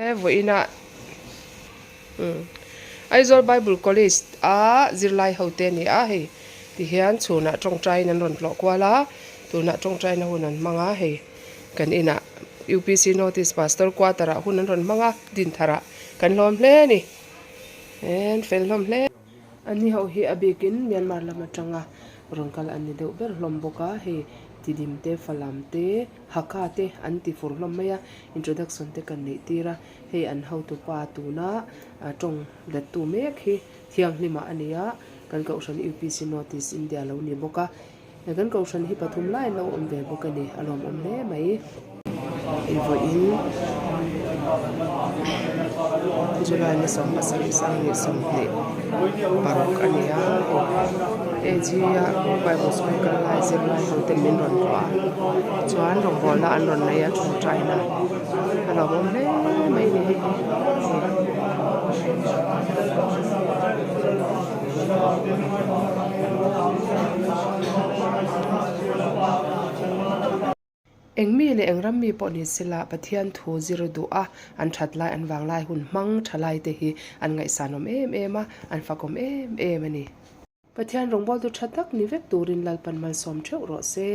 He vawiinah Aizawl Bible College a zirlai ho te a ni a hei tihian chhunah tawngtaiin an rawn tlawh kual a tunah tawngtaina hun an hmang a hei kan inah UPC Notice Pastor Quarter ah hun an rawn hmang a Dintharah kan hlawm hle a ni an fel hlawm hle. An ni ho hi a bikin Myanmar lam atanga rawn kal an ni deuh ber hlawm bawk a hei Tidim te Falam te Hakha te an ti fur hlawm mai a introduction te kan neih tir a. Hei an hotupa tuna tawng lettu mek hi thianghlimah a ni a, kan kohhran UPC North East India lo ni bawk a, kan kohhran hi pathum lai an lo awm ve bawk a ni, a lawmawm hle mai. I vawiin July ni 17 sanghnih 26 a ni a, AG a Bible School kal lai zirlai ho ten min rawn tlawh a, chuan rawngbawlna an rawn nei a tawngtaina. A lawmawm hle mai ni hei hi. Eng mi leh eng ram mi pawh ni sela Pathian thu zir duh a, an that lai an vang lai hun hmang tha lai te hi an ngaihsanawm em em a, an fakawm em em a ni. Pathian rawngbawltu tha tak ni vek turin Lalpan malsawm theuh rawh se.